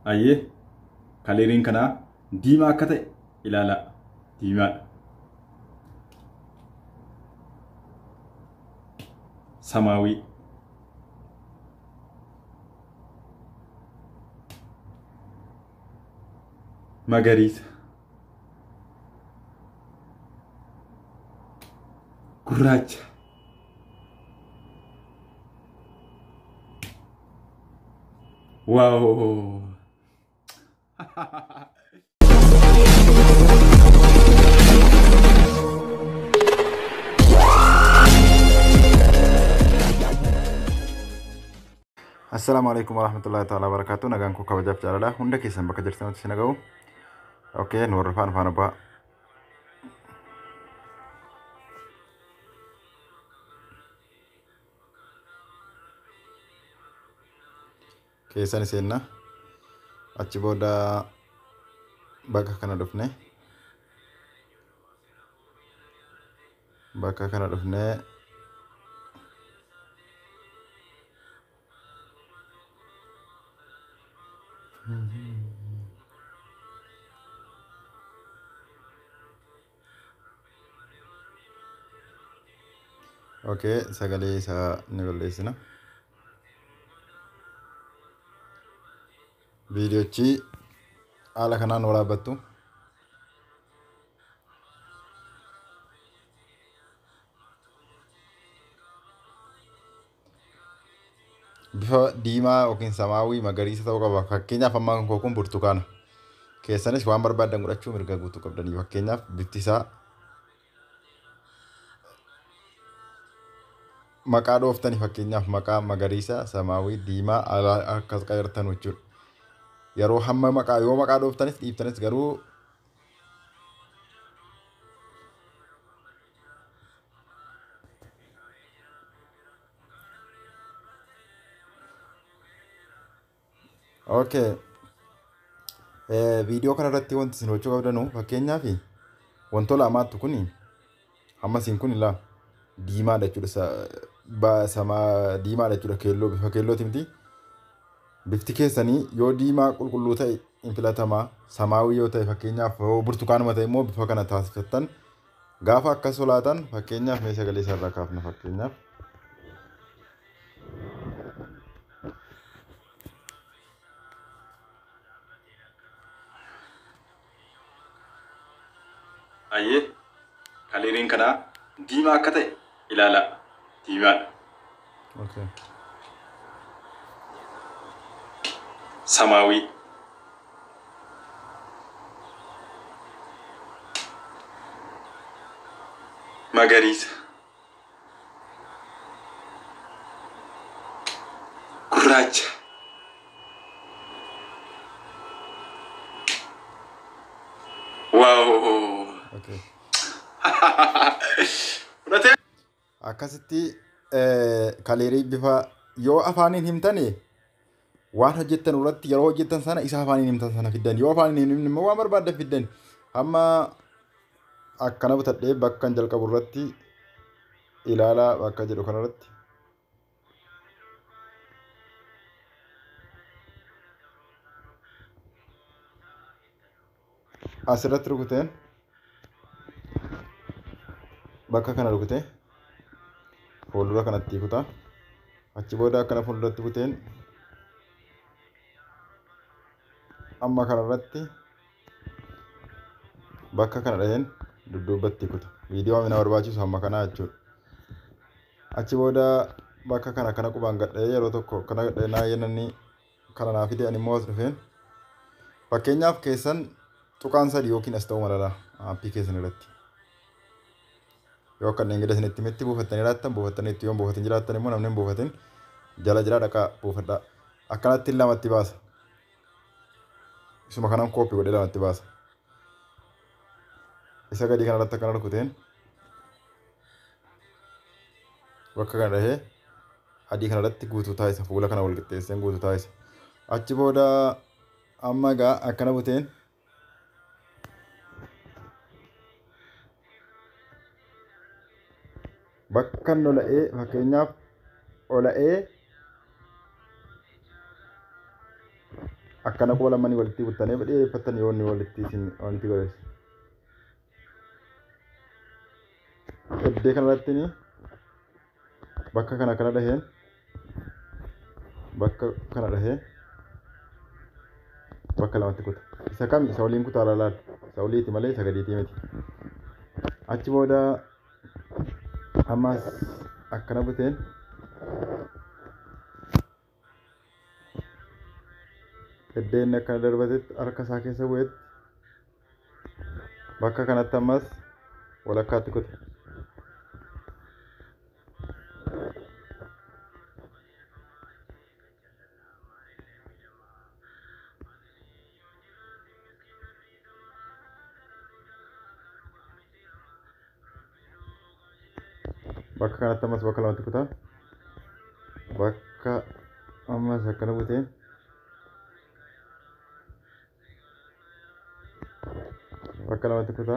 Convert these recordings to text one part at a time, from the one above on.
Ayyee, kaleeriin kanaa diimaa akka ta'e ilaalaa. Diimaadha. Samaawii. Magariisa. Gurraacha. Waaw! Assalaamu alaikum warahmatullahi ta'ala wabarakatuh. Nagaan koo kabajaaf jaalala hunda keessan bakka jirtanitti isin dhaga'u. Okay, nu warra faana faana bu'aa. Keessan seenna. Achi booda bakka kana dhufne. Bakka kana dhufne Okay, sagalee isaa ni balleessina. Viidiyochi haala kanaan waraabbattu. Bifa diimaa yookiin samaawii magariisa ta'uu qaba. Fakkeenyaaf ammaa kan koo kun burtukaana. Keessanis waan barbaaddan godhachuu mirga guutuu qabdanii. Fakkeenyaaf bifti isaa maqaa dhooftanii fakkeenyaaf maqaa magariisa, samaawii, diimaa akkas qayyartan jechuudha. Yeroo hamma maqaa yoo maqaa dhooftanis dhiiftanis garuu Okay. Viidiyoo kana irratti wanti isin gochuu qabdanu fakkeenyaaf wantoota lamaatu kun amma isin kun ilaa diimaadha jechuudha. Samaa diimaadha jechuudha keelloo bifa keellooti miti. Bifti keessanii yoo diimaa qulqulluu ta'e hin filatamaa. Samaawii yoo ta'e fakkeenyaaf yoo burtukaanuma ta'e immoo bifa kana taasifattan gaafa akkas solaatan fakkeenyaaf mee sagalee isaa irraa kaafna fakkeenyaaf. Ayyee, kaleeriin kanaa diimaa akka ta'e ilaalaa. Diimaadha. Okay. Samaawii. Magariisa. Gurraacha. Waaw! Okay. Fudhatee? Akkasitti kaleerii bifa yoo afaaniin himtani waan hojjettan irratti yeroo hojjettan sana isa afaaniin himtan sana fiddan yoo afaaniin hin himne immoo waan barbaaddan fiddan hamma akkana butadhee bakka hin jalqabu irratti ilaalaa bakka jedhu kanarratti. Asirratti rukuteen bakka kana rukutee fuuldura kanatti kutaa achi booda akkana fuulduratti kuteen amma kanarratti bakka kana dhaheen dudduubatti kuta. Viidiyoo na barbaachisu hamma kanaa jechuudha. Achi booda bakka kana kana qubaan gadha'ee yeroo tokko kana gadha'ee naa yennanni kana naa fide ani immoo as dhufeen fakkeenyaaf keessan tuqaan sadi yookiin as ta'uu malala aappii keessan irratti. Yoo kanneen gada isinitti mitti buufattanii jiraattan buufattanii itti yoo buufatin jiraattan immoo namni hin buufatin jala jira dhaqaa buufadhaa. Akkanatti lamatti baasa. Isuma kanan kooppii godhee lamatti baasa. Isa gadii kanarratti akkana rukuteen bakka kana dhahee adii kanarratti guutuu taasisa. Fuula kana wal qixxeesseen guutuu taasisa. Achi booda amma egaa akkana buteen bakka inni ola'ee fakkeenyaaf ola'ee Akkana quba lamanii walitti buttanii dheereffattan yoo inni walitti isin wanti godhes. Iddoo kanarratti bakka kana kana dhaheen bakka kana dhahee bakka lamatti kuta. Isa kam isa waliin kutaa laalaal. Isa oliiti malee isa gadiitii miti. Achi booda ammas akkana buteen iddoo inni akkana darbatetti harka isaa keessa bu'etti bakka kanatti ammas walakkaatti kuta. Bakka kanatti ammas bakka lamatti kuta. Bakka ammas akkana buteen bakka lamatti kuta.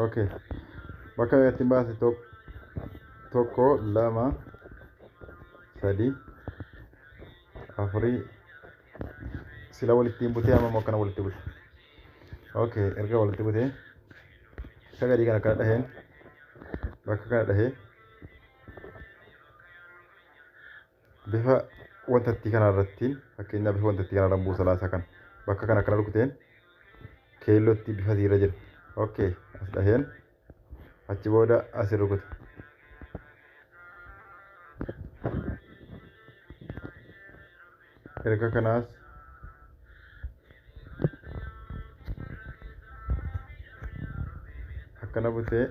Okay. Bakka ittiin baase tokko, lama, sadi, afurii sila walitti butee amma immoo akkana walitti bute. Okay, erga walitti butee isa gadii kana akkana dhaheen bakka kana dhahee bifa wantattii kana irratti fakkeenyaaf bifa wantattii kana irraan buusa laasa kana bakka kana akkana rukuteen keellootti bifa siirra jira. Okay, as dhaheen achi booda asi rukuta. Erga kanaas akkana butee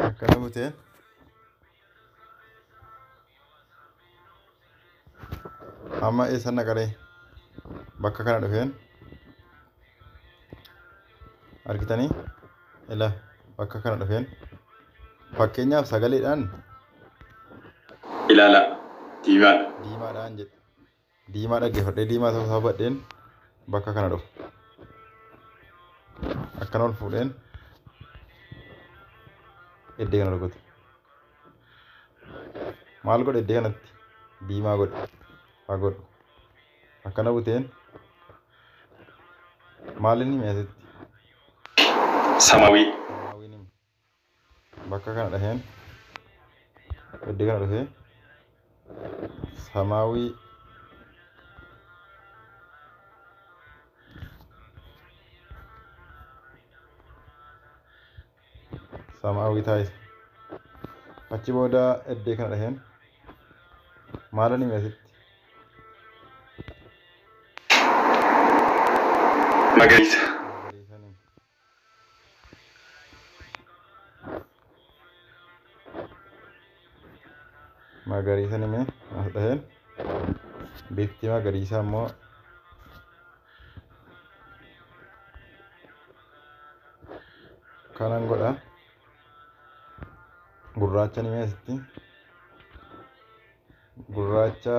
akkana butee amma eessan naqaree bakka kana dhufeen argitanii ila bakka kana dhufeen fakkeenyaaf sagaleedhaan Ilaalaa. Diimaadha. Diimaadhaan jedhe diimaa dhaggeeffadhee diimaa ta'uu isaa hubadheen bakka kana dhufu akkana ol fuudheen iddoo kana rukutu. Maal godhe iddoo kanatti diimaa godhe haa godhu akkana buteen maal inni hime asitti Samaawii. Samaawiin hime. Bakka kana dhaheen iddoo kana dhufee samaawii samaawii taasisa. Achi booda iddoo kana dhaheen maal inni hime asitti Magariisa. Magariisa hime. Magariisa hime as dhaheen bifti magariisaa immoo kanan godha. Gurraacha hime asitti gurraacha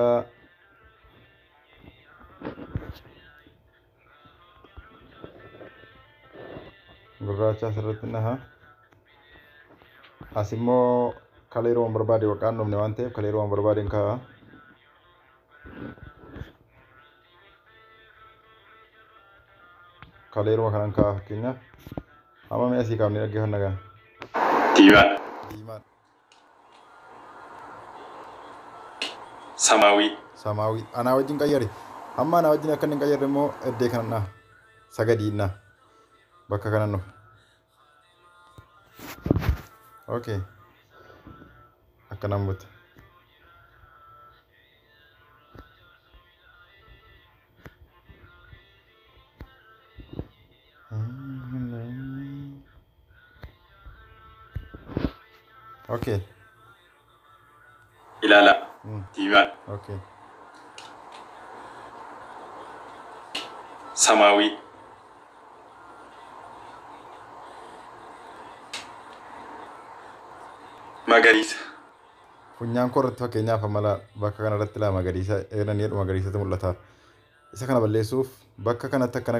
gurraacha asirratti naha. As immoo kalee waan barbaade waqaan dhumne waan ta'eef kalee waan barbaade hin kaa'a. Kaleeruma kanan kaa'a fakkeenyaaf. Amma mi'a asii kaafnee dhaggeeffanna gaa. Diimaadha. Diimaadha. Samaawii. Samaawii. Anaa wajjin qayyare. Amma anaa wajjin akka inni hin qayyarre immoo iddoo kanan dhaha. Sagadiin dhaha. Bakka kanan dhufa. Okay. Akkanaan buta. Okay. Ilaalaa. Diimaadha. Okay. Samaawii. Magariisa. Funyaan koo irratti fakkeenyaaf amala bakka kanarratti laa magariisa eeran jedhu magariisatu mul'ata. Isa kana balleessuuf bakka kanatti akkana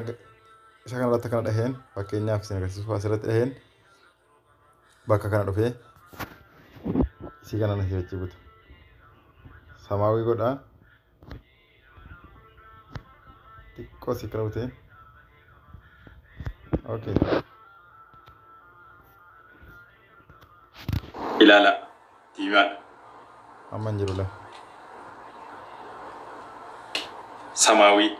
isa kanarratti akkana dhaheen, fakkeenyaaf isin agarsiisuuf asirratti dhaheen, bakka kana dhufee isii kana nasii achi buta. Samaawii godhaa. Xiqqoo asii kana butee. Okay. Ilaalaa. Diimaadha. Amma hin jiru laa. Samaawii.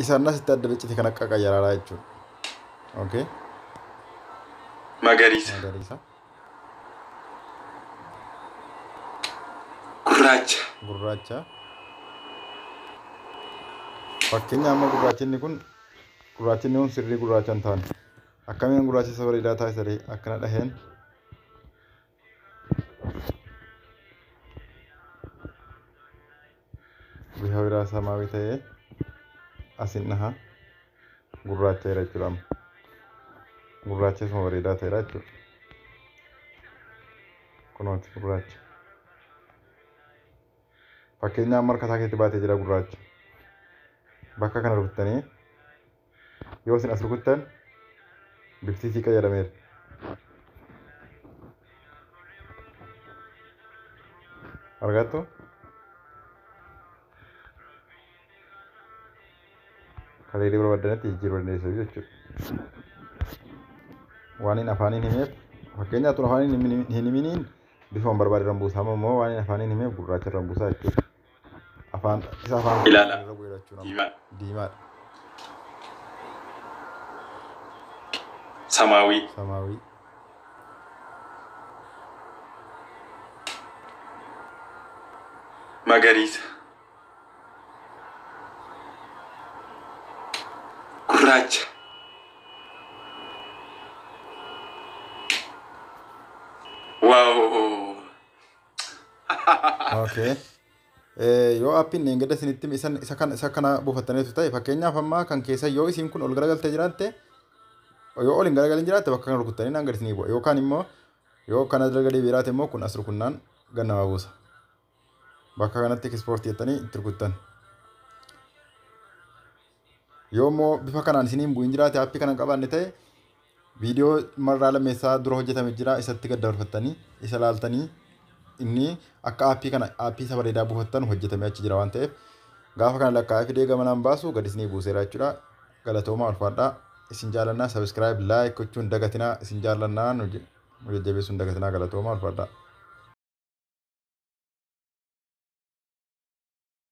Isaan asitti adda ciccite kan akka qayyaraaraa jechuudha. Okay. Magariisa. Magariisa. Gurraacha. Gurraacha. Fakkeenya amma gurraachinni kun sirrii gurraacha hin taane. Akkamiin gurraacha isa bareedaa taasisa? Akkana dhaheen. Bifa biraa samaawii ta'ee asin dhaha, gurraacha jira jechuudha amma. Gurraacha isuma bareedaa ta'edha jechuudha. Kunooti gurraacha. Fakkeenyaaf amma harka isaa keessatti baatee jira gurraacha. Bakka kana rukuttanii yoo isin as rukuttan bifti isii qayyadameera. Argattu? Kaleerii barbaadanitti jijjiiruu dandeessu jechuudha. Waan hin afaaniin himeef, fakkeenyaaf tun afaaniin hin himiniin bifa barbaade irra buusa. Amma immoo waan hin afaaniin himeef gurraacha irra buusaa jechuudha. Afaan isa afaan Ilaalaa. irra bu'eera jechuudha. Diimaadha. Diimaadha. Samaawii. Samaawii. Magariisa. Gurraacha. Wow! Okay. Yoo aappiin eeggadda isinitti isa kana buufattaniitu ta'e, fakkeenyaaf amma kan keessa yoo isiin kun ol garagaltee jiraatte, yoo ol hin garagalin jiraatte, bakka kana rukuttanii naan gadi isinii bu'a, yookaan immoo yoo kana dalga biraate immoo kun as rukunnaan gad nama buusa. Bakka kanatti export jettanii itti rukuttan. Yoo immoo bifa kanaan isiniin bu'in jiraate, aappii kana hin qabaanne ta'e, viidiyoo marraa lammeessaa dura hojjetame jira, isatti gad dabarfattanii isa laaltanii inni akka aappii kana aappii isa bareedaa buufattan hojjetame achi jira waan ta'eef, gaafa kana lakkaa'ee fidee gamanaan baasu gad isinii buuseera jechuudha. Galatoomaa, ulfaadhaa, isin jaallannaa. Subscribe, like gochuun dagatinaa. Isin jaallannaa, nu jajjabeessuun dagatinaa. Galatoomaa, ulfaadhaa.